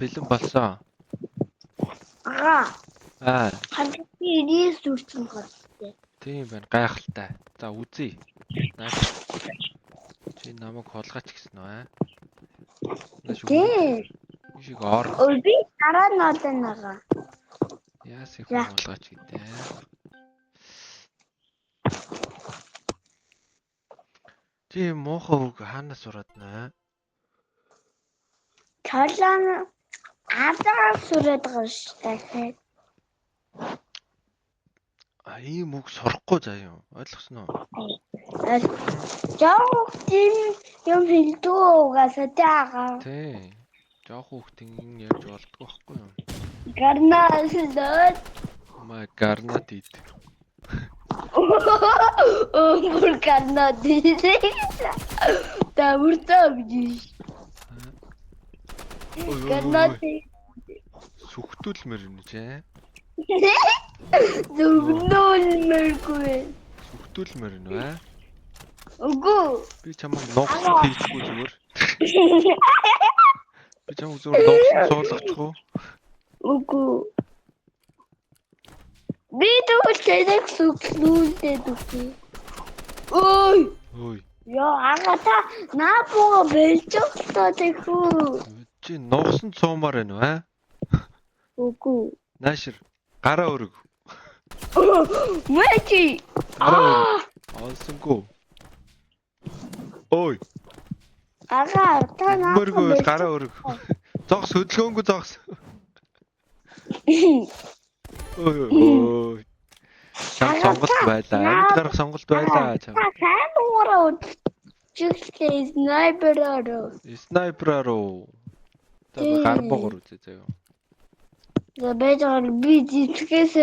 Бэлэн болсон. Ага. Аа, Хамтын рис үрсэн гартай. Тийм байна. Гайхалтай. За үзье. Нааш. Чи намайг хулгайч гэсэн үү аа? Нааш Тий. Шиг ор. Өө би дараа нь одоо нэга. Яас их За. хулгайч гэдэг. Чи муухай үг хаанаас сураад нэ? Чолон азаа сүрээд байгаа шүү дээ. А ийм үг сурахгүй заяа. Ойлгосон уу? Жоо тийм юм хэлдэг угаасаа таага. Тий. Жоох хүүхд ингэн ярьж болдгоо байхгүй юу? Гарнаас л Маа гарнат ид. Өнгөр гарнаа дийсэн. Та бүртээ биш. Гарнаа Сүхтүүлмэр юм чи. Зүгнүүлмэргүй. Сүхтүүлмэр нь вэ? Үгүй. Би чамайг нугсан хийчихгүй зүгээр. Би чамайг зүгээр нугсан суулгачих уу? Үгүй. Би тэгвэл тэрэг сүглүүлээд үгүй. Ой, Ой. ёо ага та наа бууга бэлжөхтэй тэхүү. Чи нугсан цуумаар байна уу? Аа? Үгүй. Наашир гараа өрөг. Мэчи. Гараа өрөг. Олсонгүй. Ой. Ага та наа. Мөргөө бол гараа өрөг. Зогс хөдөлгөөнгүй зогс. Ой ой. Чам сонголт байлаа. Амьд гарах сонголт байлаа чам. Та сайн дугаараа үзчихлээ снайпераар. Снайпераар уу. За би гар богор үзье заяа. За байж байгаа би зэвсгээс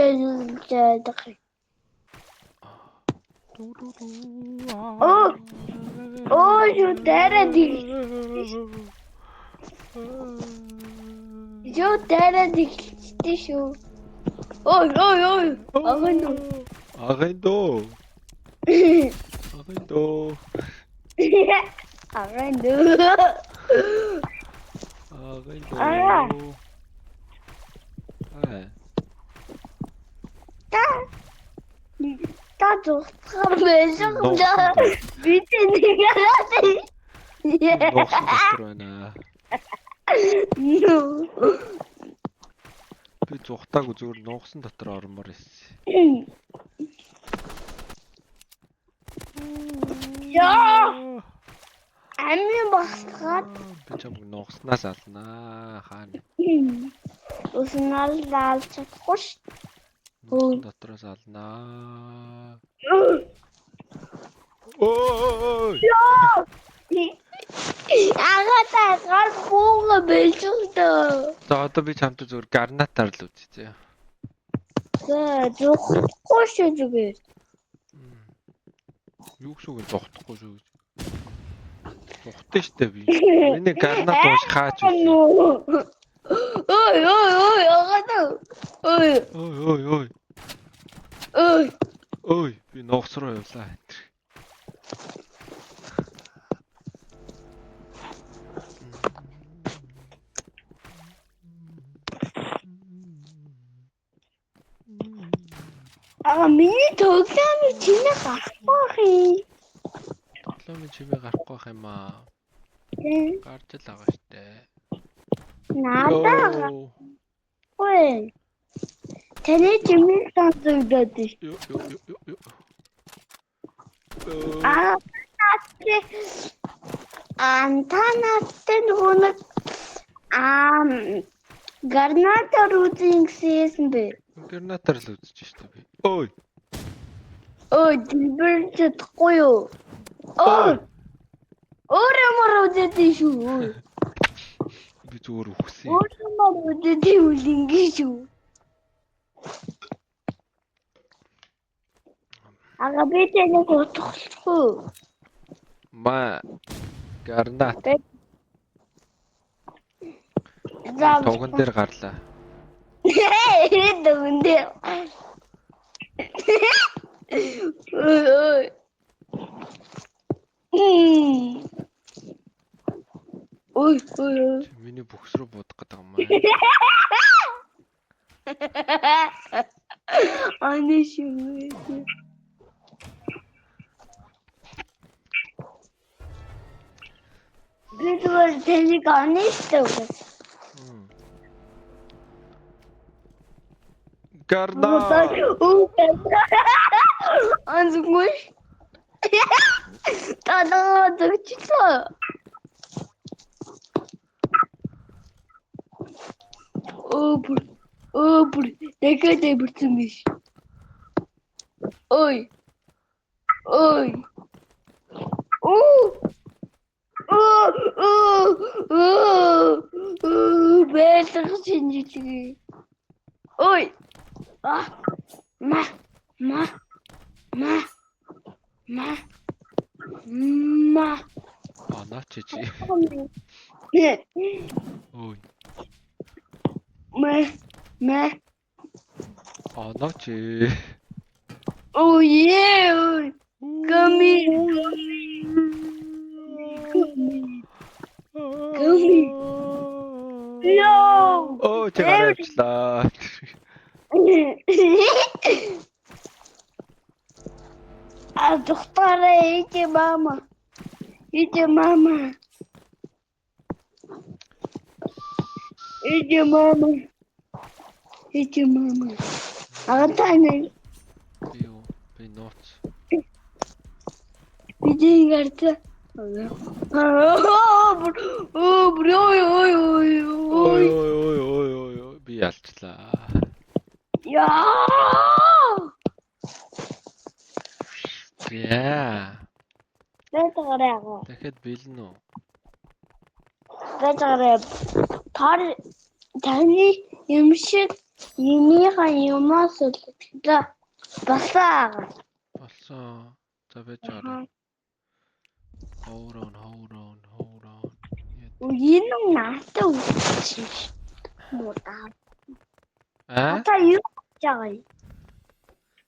жаадаг. Оо. Оо юу дараа дэг. Юу дараа дэгчтэй шүү. Ой ой ой. Агын дүү. Агын дөө. Агын дөө. Агын дүү. Агын дөө. Аа. Аа. Та та зогсохоор байсан юм да. Би тэнийг хараад. Нуугсан дотор байна. Нүү. Би зүхтаагүй зүгээр нуугсан дотор ормоор ирсэн. Яа. Амин багсгаад Би чамайг нуугснаас алнаа. Хаана? уснал лаал чадахгүй ш. Нуугсан дотроос алнаа. Ой! Ага та гар бууга бэлжүүлдэ. За одоо би чамтай зүгээр гарнатаар л үзье заяа. За зухгүй шүү зүгээр. Юу гэсэн үг вэ? Зогтохгүй шүү гэж. Зогтсон штэ би. Миний гарнат унш хаач үзье. Ой ой ой ага та. Ой Ой ой ой. ой. Ой би нуугс руу явлаа. Ага миний тоглоомыг чиний гарахгүй байх юм. Тоглоомын чимээ гарахгүй байх юм аа. Тэ. Гарч л байгаа штэ. Надаа Йоо. гарахгүй. Таны чимээ сонсогдоод байна. Йоо ёо ёо ёо ёо. Аа наадтай аа та наадтай нөгөө нэг аа гарнатаар үзэн гэсэн бэ. Гранатаар л үзэж штэ би. Ой. Ой дэлбэрч чадахгүй юу? Ой. Өөр юмар үзээд шүү. Би зүгээр үхсэн. Өөр юмар үзээд ивэл ингэ шүү. Ага би таныг утгахгүй. Ма гранат За туган дээр гарлаа. Туган дээр. Ой ой. Ой ой ой. Чи миний бүхс рүү будах гэдэг юм аа. Аны шүү. Би зүгээр таныг анистай. Гарна. Анзгүй. Талаа зөгчлөө. Оо бүр оо бүр дахиад бүрсэн биш. Ой. Ой. Оо. Оо оо оо бэлэг шинжилгээ. Ой. А. Ма. Ма. Ма. Ма. Ма. Оноо чи чи. Ой. Ма. Ма. Оноо чи. Oh yeah. Come here. Come here. Come here. No. Оо чи гараа авчлаа. А доктор иди мама. Иди мама. Иди мама. Иди мама. Агатаны Би юу? Би нууц. иди гарта. Оо, ой ой ой Ой ой. ой ой ой ой ой би ялчлаа. Яа. Яа. Бэтгараа. Дахиад бэлэн үү? Бэтгараа. Тар таны юм шиг юмынхаа юмас л басаа. Болсон. За байж байгаа. Hold on, hold on, hold on. Энэ надад үсчих. Муудаа. Аа? Та юу хийж байгаа юм?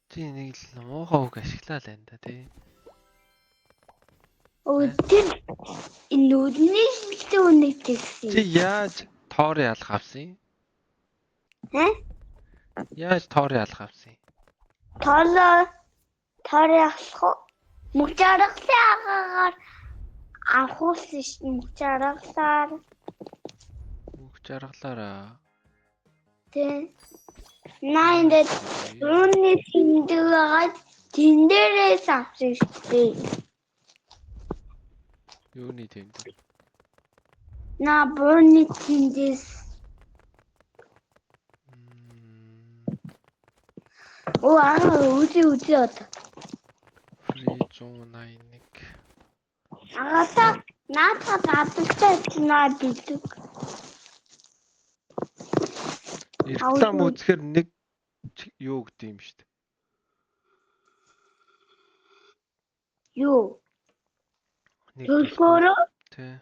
Чи нэг л муухай үг ашиглаа л энэ да тий. Өө тэр энэ нүдний шилтэй үнэг тэгсэн. Чи яаж тоор ялах авсан юм? Хэ? Яаж тоор ялах авсан юм? Тоолоо тоор ялах уу? Мөч аргалын агаагаар авахулсан ш мөч аргалаар Мөнх жаргалаараа. тий. Наа энэ үүний тэмдэг байгаа тэн дээрээс авсан шүү дээ. Юуны тэмдэг? Наа бууны тэндээс Оо аа үзээ үзээ одоо. Free 181. Агаасаа наадах задлаа наа бэлэг. Реклам үзэхээр нэг юу гэдэг юм шүү дээ. Юу? Нэг Төлхөөрөө Тий.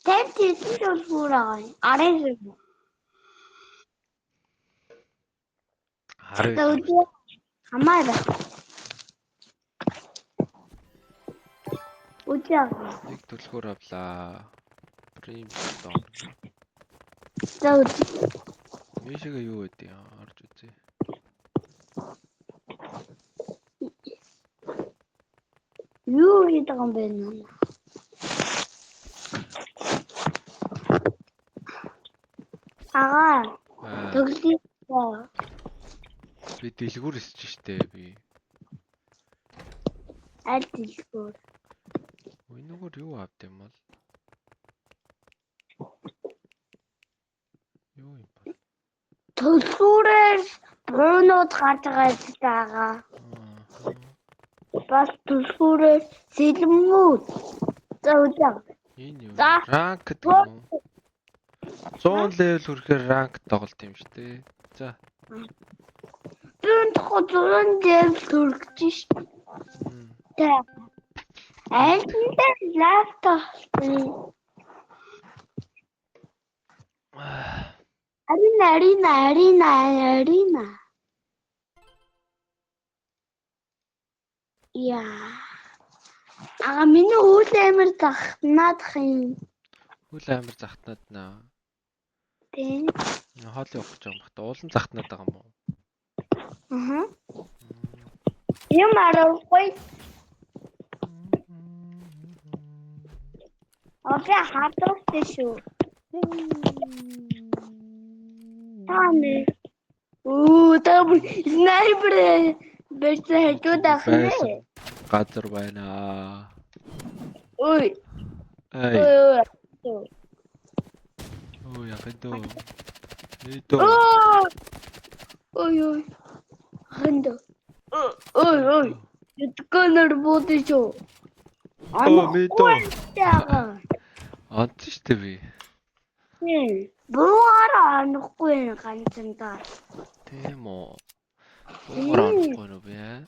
тань тэсэн төлхөөр байгаа юм. 19. 19. Үзээ хамаарай. Үзээ. Нэг төлхөөр авлаа. Brimstone. За үзээ. Мишигээ юу гэдэг юм орж үзье. Юу хийдэг юм бэ наа? Агаа Аа, төглөө. би дэлгүүр эсэж штэ би. Аль дэлгүүр? Энэгээр юу авд юм бол? Юу юм бэ? Төлхөөрөөс буунууд гарч байгаа байгаа. Аа. Бас төлхөөрөөс сэлмүүд. За үзээ. Энэ юу? За. Ранк гэдэг юм уу? 100 левел хүрэхээр ранк тоглолт юм шүү дээ. За. Бүүн тухай 100 левел хүрэж ш. Тэ. Аль дээр лаптоп. Арина арина арина арина. Яа. Ага миний үйл амир захнаад юм. Хөл амир захтнаад наа. Тийм. Хоол явах гэж байгаа юм бах та. Уулан захтнаад байгаа юм уу? Аа. Юм арахгүй. Одоо хадуулсан шүү. Тааны. Оо, та снайпер барьсан хажууд ах нэ. Газар байна. Ой. Ай. Ой. Ой, яхан дөө. Нэ дөө. Ой, ой. Ханд. Ой, ой. Тэтгэнэр буудаж шүү. Оо, ми дөө. Онц шүү дээ би. Тийм. Буугаар онохгүй ганцандаа. Тийм үү. Буугаар онохгүй нүү би аа?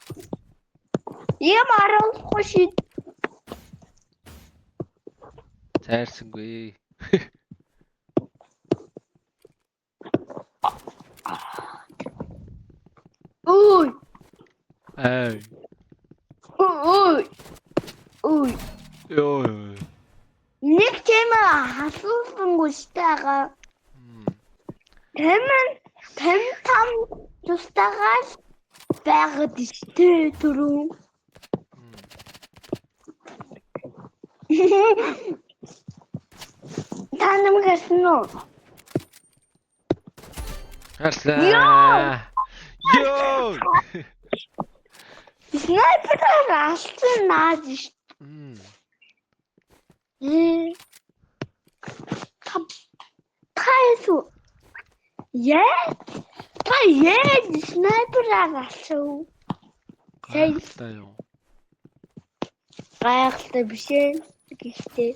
Юм аруулахгүй шид. Зайрсангүй. Ой. Ай. Ой. Ой. Йоо. Нэг тийм асуусангүй штэ ага. Тэмэн тэм там тустайгаа л байгаад штэ түрүү. Та намайг харсан уу? Харсан. Йоо. Снайпераар алсан наад штэ. Та яа? Та яа снайпераар алсан? Гайхалтай юу? Гайхалтай биш ээ. Гэхдээ.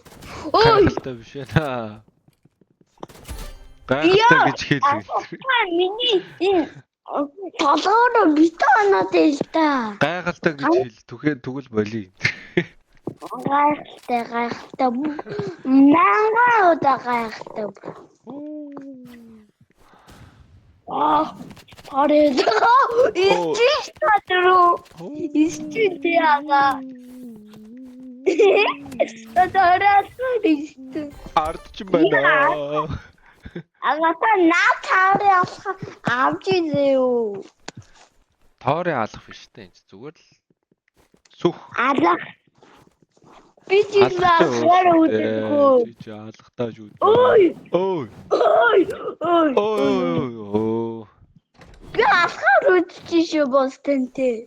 Ой, Гайхалтай биш ээ. Гайхалтай гэж хэлээ. Та миний энэ толгоор битээ ил та. Гайхалтай гэж хэл. Түхээ тэгвэл болий. Гайхалтай, гайхалтай. Мянган удаа гайхалтай. Аа, парэ. Ичиж татруу. Ичиж яага. Татараа ичиж. Ард ч байна. Ага та наа таарэ алах авч изээ. Тоорын алах биш үү энэ зүгээр л сүх. Алах. Би чи алахаар үдэггүй. Чи чи алахтаа шүү. Ой. Ой. Ой. Ой. Ой. Ой. Би алахаар үдчих шүү бос тэнтэй.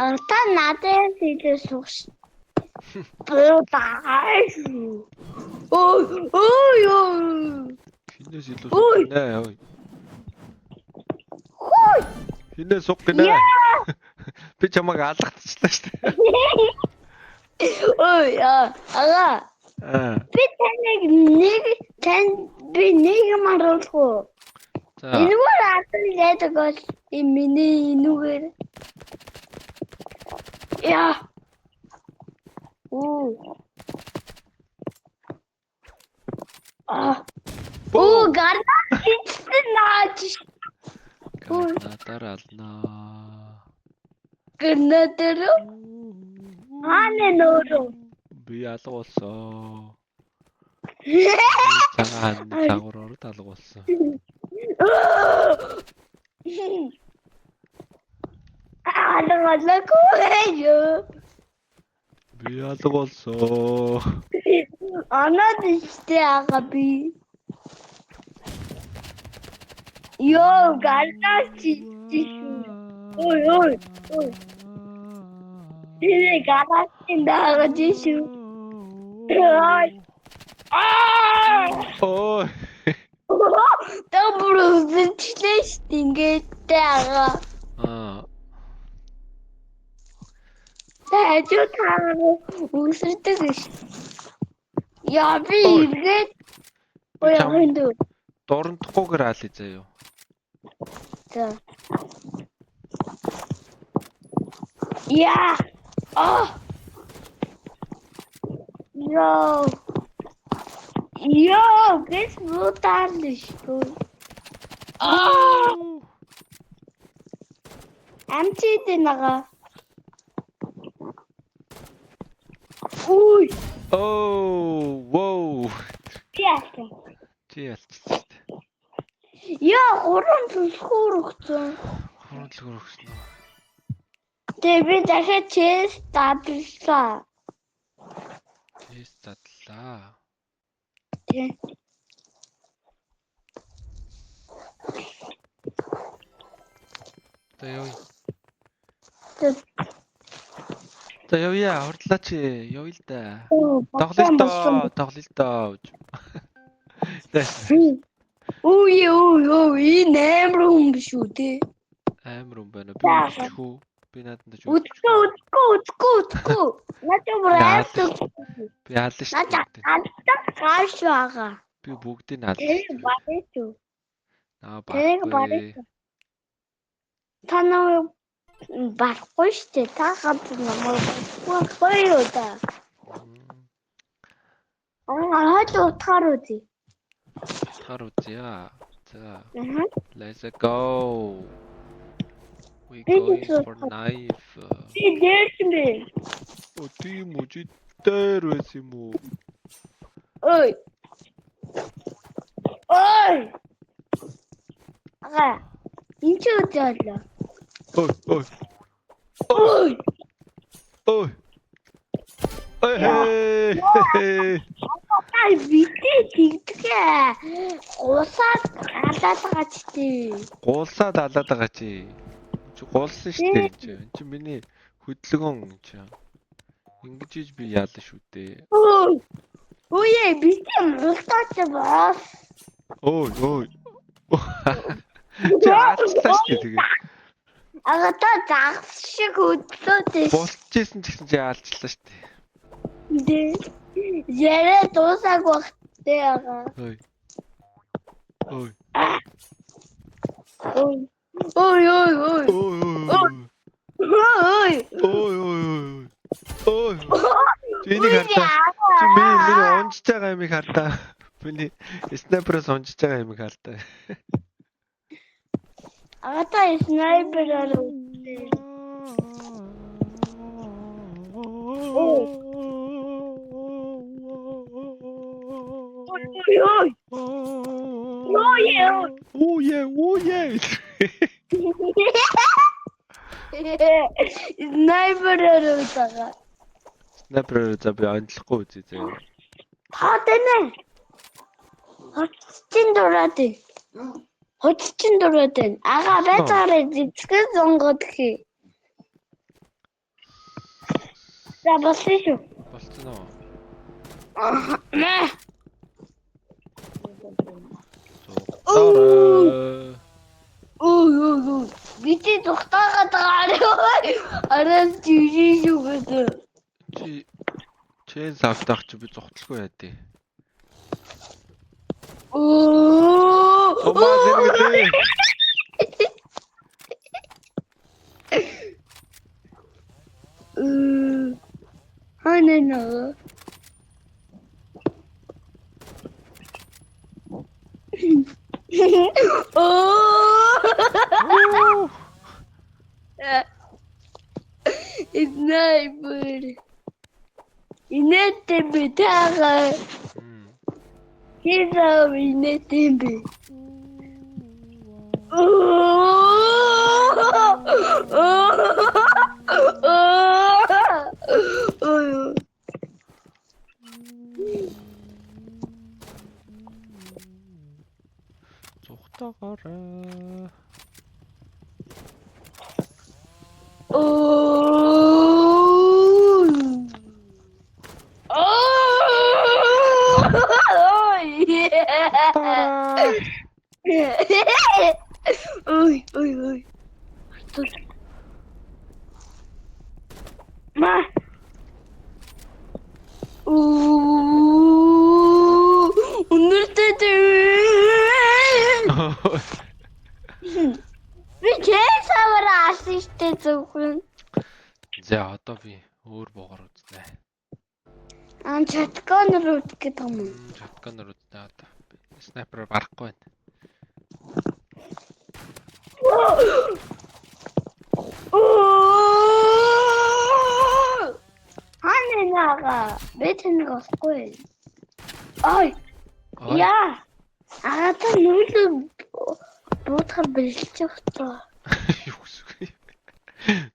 А та надад хэлээ суух. Баа. Ой, ой, ой. Хинээс илүү сух гинэ. Ой. Хой. Хинээс сух гинэ. Би чамайг алгацчлаа шүү дээ. Ой, ага. Аа. Би таныг нэг тань би нэг юм харуулах уу? За. Энэгээр алсан яадаг бол энэ миний энүүгээр. Яа. Оо. Аа. Оо, гарнаа хийсэн наач. Гранатаар алнаа. Гранатаар. Хаана нөөрөө? Би алга болсон. Цагаан загвар ороод алга болсон. Алга болоогүй юу? Би алга болсон. Анаад ихтэй ага би. Йоо, гарнаа чи. Ой, ой, ой. Тэр гараачин даагаж шүү. Ой. Аа! Ой. Та бүр үзчихлээ шүү дээ ингээд ага. Аа. Та хажуу таараа үсэрдэг ш. Яа би эргээд ой яхан дүү. Дурандахгүйгээр аалъя заяа. За. Яа. Аа. Йоо. Йоо, гэс бутаал шүү. Аа. Амчид нэга. Үй. Oh, wow. Би алсан. Чи ялчихсан шүү дээ. Яа, гурван түлхүүр өгсөн. Гурван түлхүүр өгсөн үү? Тэгээ би дахиад chest задлаа. Chest задлаа. Тэ. За явъя. За явъя, хурдлаа чи. Явъя л да. Тоглоё л доо, тоглоё л доо. Үе үе үе энэ амар хүн биш үү те? Амар хүн байна. Би үзчих үү? Би нааданд ч үзэхгүй үзэхгүй үзэхгүй үзэхгүй. Надад бүр амар. Би аллаа шүү дээ. Надад гаш байгаа. Би бүгдийг аллаа. Тэр барыг үү? Аа Тэр барыг. Та намайг барахгүй шүү дээ. Та ганц намайг барахгүй юу да. Аа хойд утгаар үзье. Утгаар үзье. За. Let's go. We going for knife. Би дээрсэн бэ. О тийм үү, чи дээр байсан юм уу? Ой. Ой. Ага. Энд чи үзээлээ. Ой, ой. Ой. Ой. Ой. Ай битээ тэгдэгэ. Гулсаад алаад байгаа ч тий. Гулсаад алаад байгаа чи. Чи гулсан шүү дээ чи. Энд чи миний хөдөлгөөн чи. Ингэж иж би яалаа шүү дээ. Үе битээ мултаач боос. Ой, ой. Чи алчлаа шүү дээ тэгээ. Ага та загас шиг хөдлөөд дээ. Булчээсэн ч гэсэн чи алчлаа шүү дээ. Дээ. Яриа дуусаагүй бах дээ ага. Ой. Ой. Ой. Ой ой ой. Ой. Ой. Ой ой ой. Ой. Чи энийг хардаа. Чи миний унжиж байгаа юмыг хардаа. Миний снайпераас унжиж байгаа юмыг хардаа. Ага та снайпераар үзлээ. Ой. Ой. Ой. Ой, ой. Снайпераар үзээ. Снайпераар за би онцлохгүй үзье заяа. Та тэнэ. Хоцчин дураад. Хоцчин дураад байна. Ага байцаараа зэвсгэн сонгоод хий. За болсон шүү. Болцсон уу? Мэ. Зугтаарай. Ой ой ой. Би чи зүхтаагаад байгаа. Араас жижиг шүү гэдэг. Чи чэн савтах чи би зүхтлгүй яа тий. Оо. Томаа зэрэглээ. Хана нөө. Оо. Снайпер. Инээдтэй би таага. Хизээ инээдтэй би. Оо. Зүхтаагаарай. Оо. Ой, ой, ой. Ма. Оо. Өнөртэй. Би чэсавар аасан штэ зөвхөн. За одоо би өөр буугаар үзнэ. Аа shotgun-аар үзэх гэдэг юм уу? Shotgun-аар үзнэ одоо. Снайпераар барахгүй байна. Хана нага. Би тэнэг олохгүй. Ой. Ой. Яа. Аа та нүлээ буудахаар бэлчих тоо. Юу гэсэн үг юм?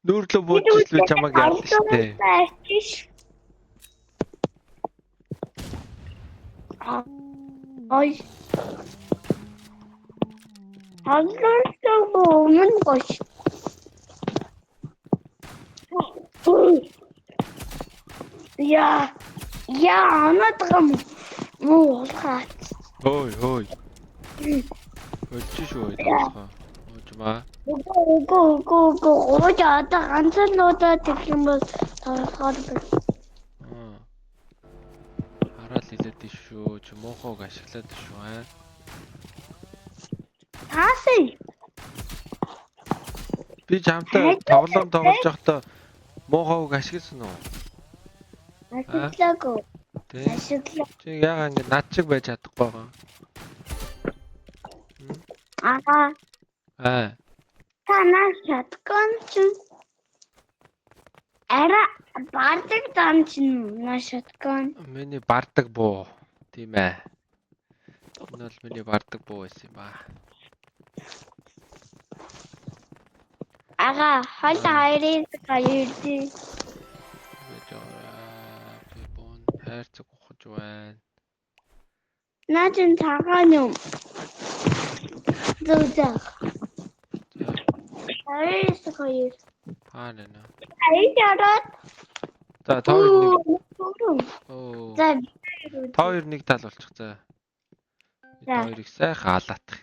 Нүүрлөө буудлаа чамайг яалаа шүү дээ. Ой. Ханлаа өмнө гош. Яа. Яа, анаад юм. Муу хаа. Ой, ой. Болж шүү тоглохоо. Уужмаа. Үгүй үгүй үгүй үгүй гооч одоо ганцхан удаа тэгэх юм бол тоглохоор байна. Аа. Хараал илээд иш шүү. Чи муухайг ашиглаад шүү аа. Таасан. Би чамтай тоглоом тоглож байхдаа муухайг ашигласан уу? Ашиглаагүй. Тэ. Ашиглаа. Чи яагаад ингэ над чиг байж чадахгүй байгаа юм? Аа. Аа. Та наа shotgun чинь ара бардаг зам чинь наа shotgun. Миний бардаг буу. Тийм ээ. Энэ бол миний бардаг буу байсан юм аа. Ага, хоол хоёрын хоёр тий. Байж байгаа. Би бун хайрцаг ухаж байна. Наа чинь цагаан юм. Зөв зөв. За, Хоёрын хоёр. хаана нэ? Аяж ороод. За, та хоёр нэг. Оо. За. Та хоёр нэг тал болчих за. Би та За. хоёрыг сайхан алаатах.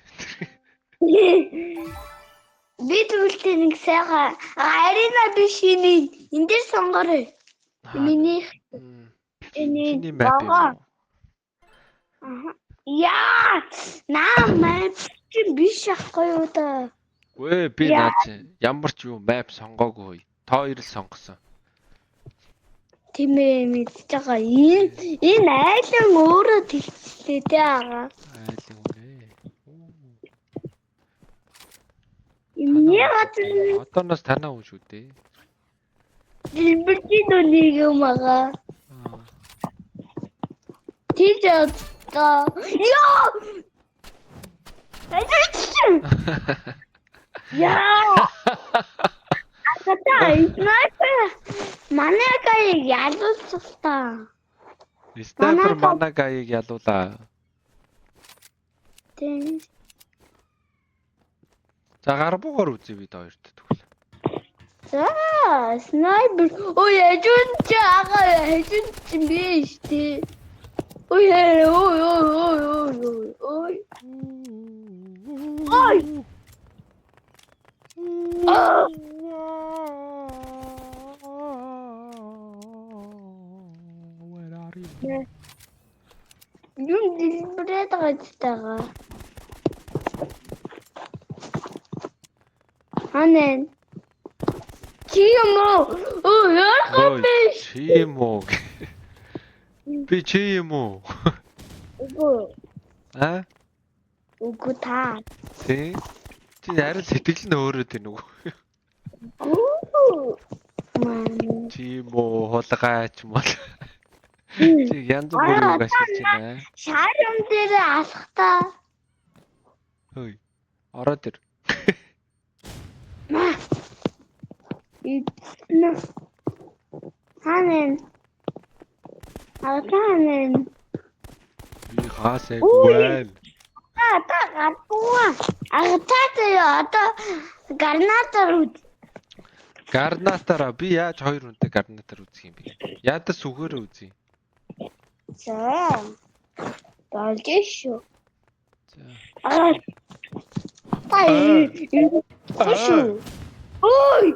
Би тэгвэл нэг сайхан арина биш энэ энэ дээр сонгоорой. Миний энэ Чиний map юм уу? Яа, наа map чинь биш ахгүй юу да. Үгүй би Яа. наа чи ямар ч юу map сонгоогүй. Та хоёр л сонгосон. Тийм ээ мэдж байгаа. Энэ айлан өөрөө тэлцлээ тэ ага. Айлын үнэ. Миний газар Одооноос танаа хүн шүү дээ. дэлбэрчийн нүг юм ага. Аа. Тийж одоо. Яа! Яа! Ата снайпер манай гай ялуулчихлаа. Снайпер манай гаяыг ялуулаа. Тийм. За гарбуугаар үзье бид хоёрт тэгвэл. За, снайпер. Ой, хажууд чи ага хажууд чи биш тий. Ой, ой, ой, ой, ой, ой. Ой. Аа. Where are you? Юм дэлбэрээд байгаа. Ханэн. Чи юм уу? Өө, яархан Ой, биш. чи юм уу? Би чи юм уу? Үгүй, Аа? үгүй та. Тий. Чи арай сэтгэл нь өөрөөд байна уу? Үгүй. Ман. Чи юм уу? Хулгай ч юм уу? Чи янз бүрийн үг ашиглаж байна. Шар юм дээр алхтаа. Хөөе. Ороод ир. Ма. Иднэ. Ханэн. Ханэн. Би хаасайг Үгүй. байна. Та та гардгүй. Ага та заяа одоо гарнатаар үз. Гарнатаараа би яаж хоёр хүнтэй гарнатаар үзэх юм бэ? Ядас үгээрээ үзье. За. Болж шүү. За. Аа. Та шүү. Ой.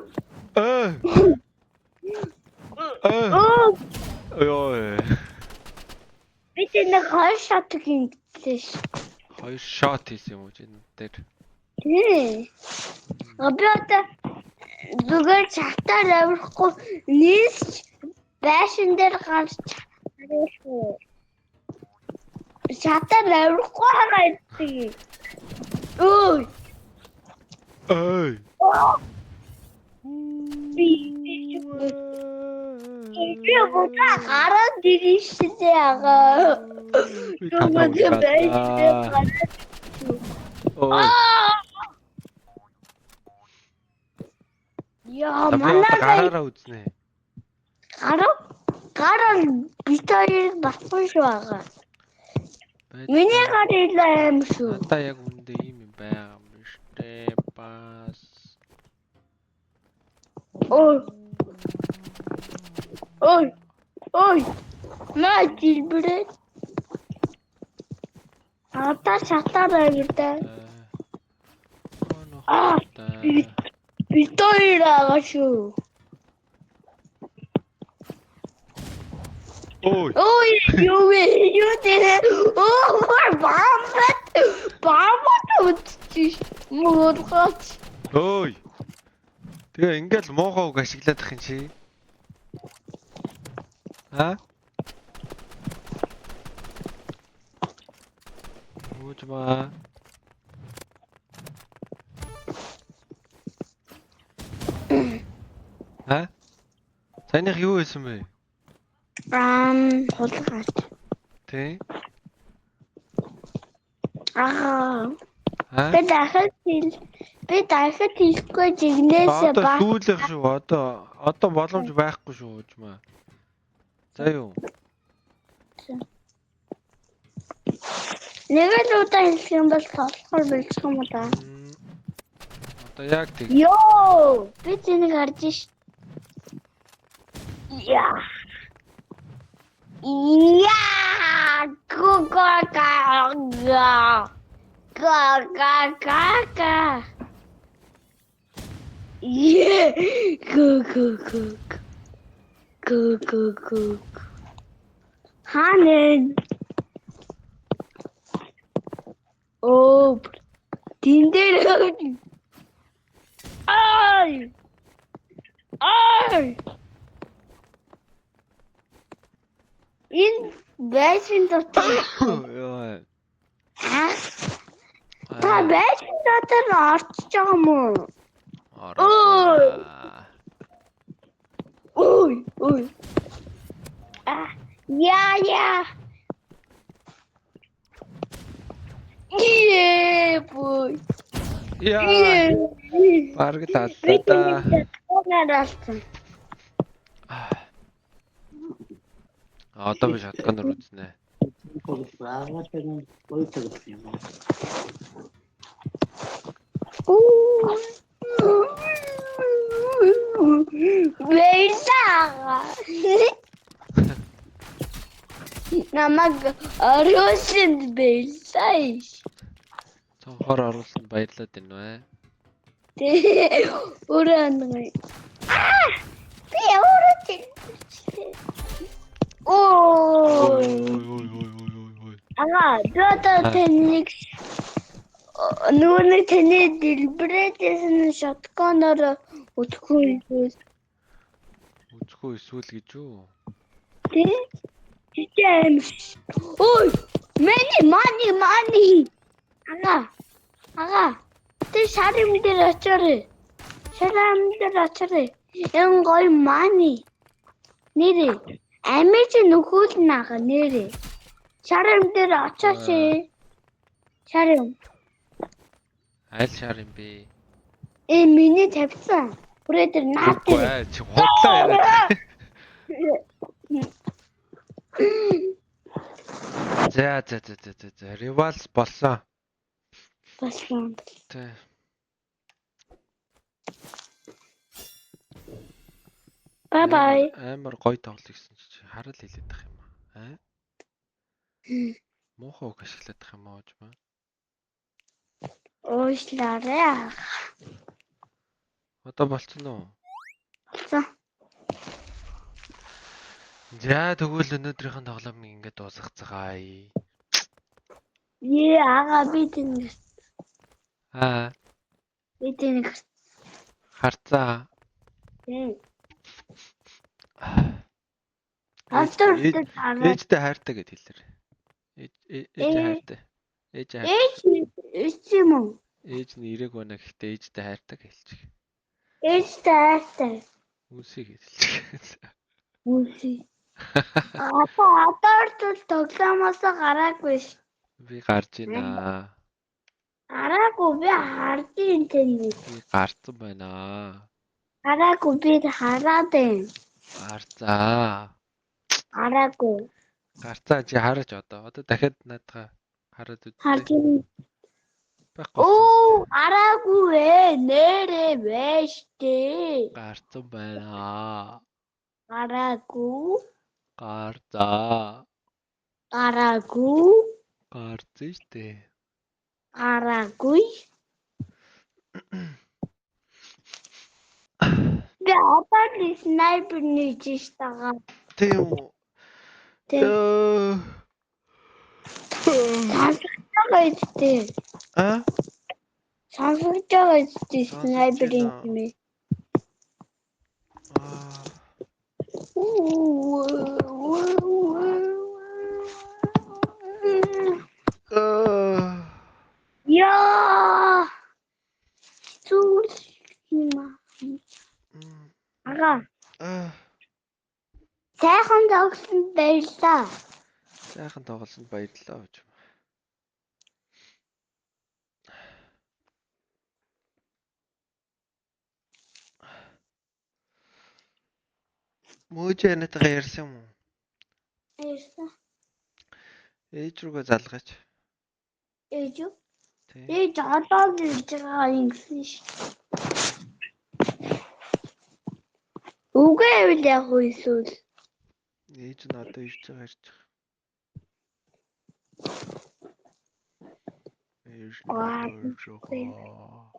Аа. Аа. Оо. Йой. Би тэнд хоёр шот гинтлээ ш. Хоёр шот хийсэн юм уу чи энэ дээр? Тий. Би одоо зүгээр чатаар авирахгүй нийс байшин дээр гарч авирахгүй. Чатаар авирахгүй байгаа юм. Ой. Ой. Би би будаа гараад ирнэ шүү дээ ага. Би Нөгөө байж гараад. Ой. Яа, За, би одоо манай гараараа үзнэ. гараа гараа бид хоёрыг басгүй шүү ага. Байж Миний гар илүү аим шүү. Надаа яг үүндээ ийм юм байгаа юм биш үү? Бас. Ой. Ой. Ой. Маа дэлбэрээ. Одоо шатаар авирдаа. Аа, Бид хоёр байгаа шүү. Ой. Ой, юу вэ? Юу тэр? Оо, бамбат. Бамбат үтчих. Муургач. Ой. Тэгээ ингээл муухай үг ашиглаад ах юм чи. А? Үжма. А? Санийх юу байсан бэ? Хулгайч. Тэ? Аа. А? Би дахиад хэл би дахиад хэлэхгүй жигнэсээ Одоо ба. сүүлэх шүү. Одоо боломж байхгүй шүү, Үжма. За юу? Нэг л удаа хэлэх юм бол тоглохоор болчих юм уу да. Одоо яг тэг. Йоо, би тэнийг харж ш. Яа. Яа, го го га га. Га га га га. Е, го го го. Го го го. Ханэн. Оо, тэн дээр Ай! Ай! Энэ байшин дотор Йоо. та байшин дотор орчиж байгаа юм уу? Ороо. Ой, ой. А, яа, яа. Е, бой. Яа. Бараг л аллаа да. Нараалсан. Одоо би shotgun оор үзнэ. Баярлалаа. Намайг оруулсан баярлалаа. Цонхоор оруулсанд баярлалаа дэнэ вэ? Тэ өөрөө нэг. Аа! Би өөрөө дэлбэрчлээ. Оо. Ой ой ой ой ой ой. Ага, би одоо таныг нөгөө нэг таны дэлбэрээдсэн shotgun оор өтгөх юм. Үзэхгүй эсвэл гэж үү? Тэ? Чи аим. Ой, миний money money. Ага. Ага. Тэр шар юм дээр очоорой. Шар юм дээр очоорой. Энэ гоё money. Нэрээ. Амир чи нөхөөл нага нэрээ. Шар юм дээр очооч. Шар юм. Аль шар юм бэ? Э миний тавьсан. Хүрээ дээр наад Үгүй дээр. ээ, чи худлаа яриад. За за за за за за Rivals болсон. Болсон. Тэ. Bye bye. Амар гоё тоглол гэсэн чи харал хэлээд тах юм аа. Муухай үг ашиглаад тах юм аа ужмаа. Уушлаарай. Одоо болцсон уу? Болсон. За тэгвэл өнөөдрийнхэн тоглоомыг ингээд дуусгацгаая. Ээ ага би тэнэг. Аа, Би тэнэг. харцаа. Автор Ээжтэй хайртай гэд хэлэр. Ээж ээж хайртай. Ээж хайртай. Ээж ээж юм уу? Ээж нь ирээг байна гэхдээ ээжтэй хайртай хэлчих. Ээж хайртай. Үнсийг хэлчихсэн. Үнсий. Одоо хүртэл тоглоомоос гараагүй ш. Би гарч ийна. Гараагүй, би харж ин тань. Би гарцсан байна. Гараагүй, би хараад байна. Гарцаа. Гараагүй. Гарцаа, чи хараач одоо. Одоо дахиад наадгаа хараад үзье. Харж ин. Байхгүй. Оо, гараагүй ээ. Нэрээ байж тээ. Гарцсан байна. Гараагүй. Гарцаа. Гараагүй. Гарцсан штэ. Гараагүй. Би одоо л снайпер нэж штагаа. Тийм үү? Тийм. Сонсогдож байгаа үстэй. А? Сонсогдож байгаа үстэй Сонсогдож снайперийн байна. чимээ. Аа. Аа. Яа. Зүйл юм аа. Ага. Аа. Сайхан тоглосонд баярлалаа. Сайхан тоглосонд баярлалаа гэж. Мөөж анатайгаа ярьсан юм уу? Баярлалаа. Ээж рүүгээ залгаач. Ээж юу? Тийм. Ээж одоо л ирж байгаа юм гэсэн ш. Үгүй байвал яг уу эсвэл Ээж нь одоо ирж байгаа, ирж байгаа. Ээж нь Аа, одоо ирж байгаа.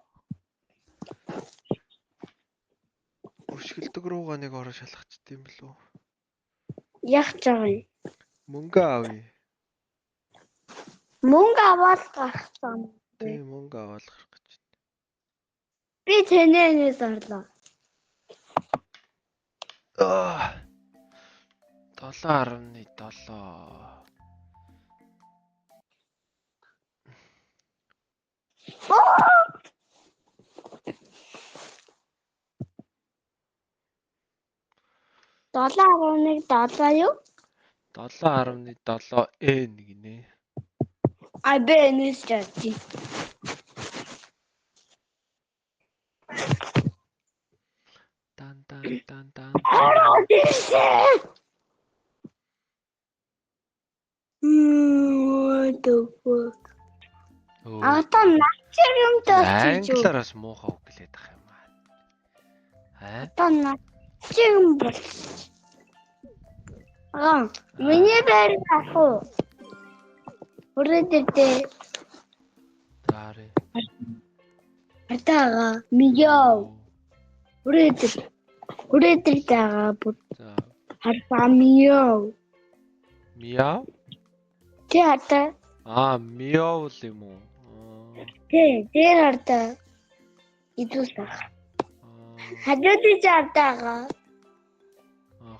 Өшгөлдөг руугаа нэг ороо шалгачт юм билүү? яг ч байгаа юм. Мөнгө авъя. Мөнгө аваад гарсан. Тийм, мөнгө аваад гарах гэж. Би тэнэнээс орлоо. Аа. 7.7. 7.17 юу? 7.7 N гинэ. А би энэс чадчих. Дан дан дан дан. Ороод ирсэн. What the fuck? Өө. Одоо нацэр юм дооч юу? Англиар бас муухай үг гэлээд ах юм аа. Аа? Одоо нацэр юм болчих. Аа, миний байр авах уу? Өрөөд ирдээ. Заарэ. Хатаага мияу. Өрөөд ир. Өрөөд ирдээ бүр За. харфа мияу. Мяу? Тэ хата. Аа, мяу л юм уу? Аа. Тэ, тэр хата. Идус ах. Хажууд жаатаага. Аа.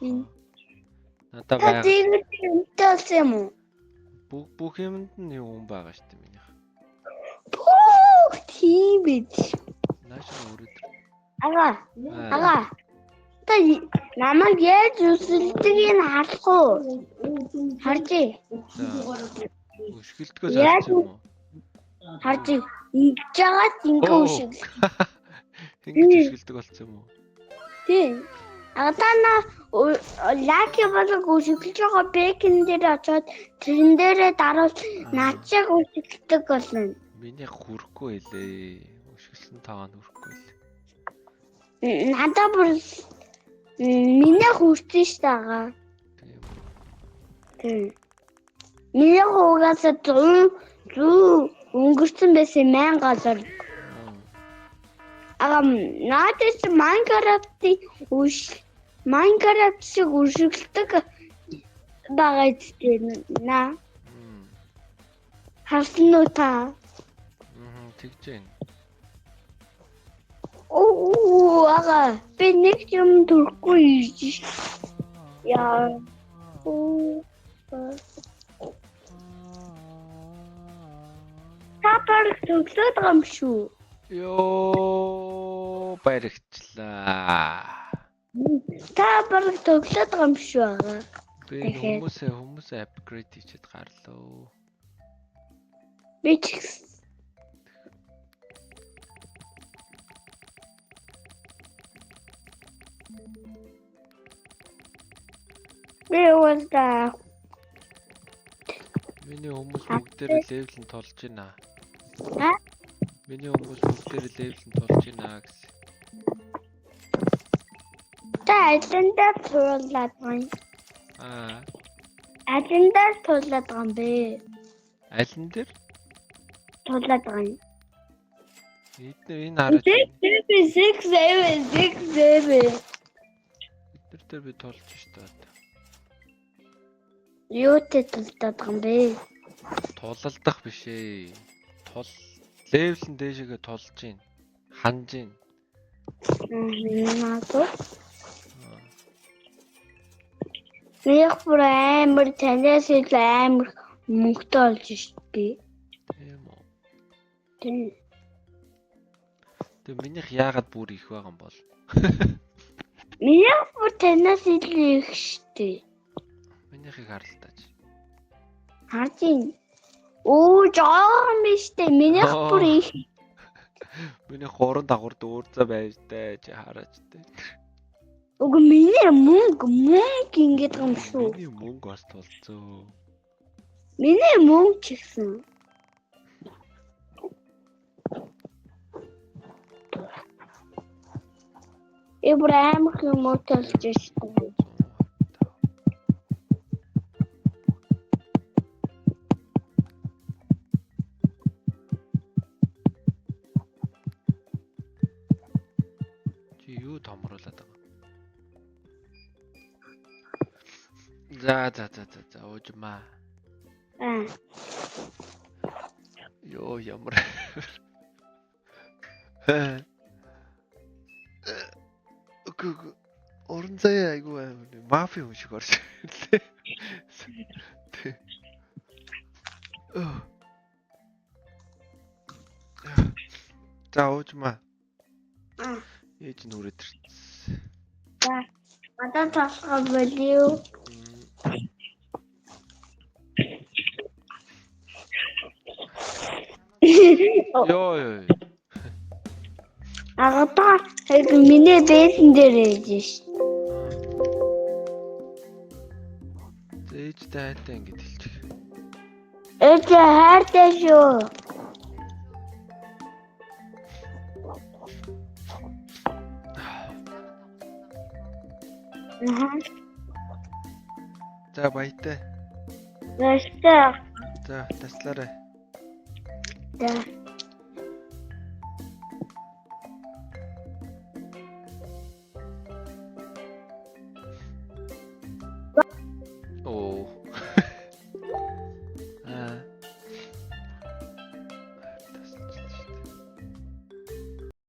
Надаа Та байгаа. зэвэр юмтай болсон юм уу? Бүх юмд нь юм байгаа шүү дээ минийх. Пүүх тийм биз. Нааш нь өрөөд. Ага, ага. Та намайг яаж үсэлдэг нь харах уу? Харж. За. Өшгөлдгөө Яаж зарч юм уу? Харж. Ингэж жагаад ингээ Оо. үшиг. Ингэж өшгөлдөг болсон юм уу? Тийм. Ага на лаки болог үшиглэж байгаа бэкэн дээр очиод тэрэн дээрээ даруул над шиг үшиглдэг болно. Миний хүрхгүй хэлээ. Өшгөлсөн таа нь хүрхгүй хэлээ. Надаа бүр миний хүрсэн ш тагаа. Тийм. Тийм. Миний угаасаа 100 100 өнгөрсөн байсан 1000 доллар. Ага надад чи Minecraft-ийн үш Minecraft шиг үшгэлдэг байгаа зү на. Харсан уу та? Мм, тэгж байна. Оо ага би нэг юм төрөхгүй ирж ш. Яа. Оо. Та баг төглөөд байгаа юм шүү. Йоо, баригчлаа. Та бараг тоглоод байгаа юм шиг байгаа. Би Тэгэхээр. хүмүүсээ upgrade хийчихэд гарлаа. Би ч гэсэн. Би уусдаа. Миний хүмүүс бүгдээрээ level нь тулж байна. А? Миний хүмүүс бүгдээрээ level нь тулж байна гэсэн. Та алиндаа туулаад байгаа юм. Аа, Алиндаа туулаад байгаа юм бэ? алин дээр? Туулаад байгаа юм. Эднэр энэ хараад 6 7 6 7 6 7. эднэр дээр би тулж штэ. Одоо. Юутэй тулдаад байгаа юм бэ? Тулалдах биш ээ. Тул level нь дээшээгээ тулж гин. Ханж гин. Надад. Минийх бүр амар танаас илүү амар мөнгөтэй болж шít би. Тийм үү. Тийм. Тэгээ минийх яагаад бүр их байгаа юм бол? Минийх бүр танаас илүү их шít. Минийхийг харалтаач. Харж ин. Оо жоохон биш дээ. Минийх бүр их. Миний гурван дагавар дүүрцээ байж таа чи хараач тээ. Үгүй миний мөнгө ингэж байгаа юм шүү. Миний мөнгө бас тулцөө. Миний мөнгө ч гэсэн. Би бүр амар юм уу толж шít. Чи юу томруулаад байгаа? За за за за за уужмаа. Аа. Йоо ямар. Үгүй үгүй. Орон заяа айгүй амар мафи хүн шиг орж ирлээ. Тэ. За уужмаа. Аа. Ээж нь хүрээд ирсэн. За. Одоо талхаа болио. Йоо ёо. Агадаа яг миний бэсэн дээр ээж ш. За ээжтэй хайртай ингэж хэлчих. Ээж хайртай шүү. Аа. За баяртай. Баярлалаа. За таслаарай. За. Оо.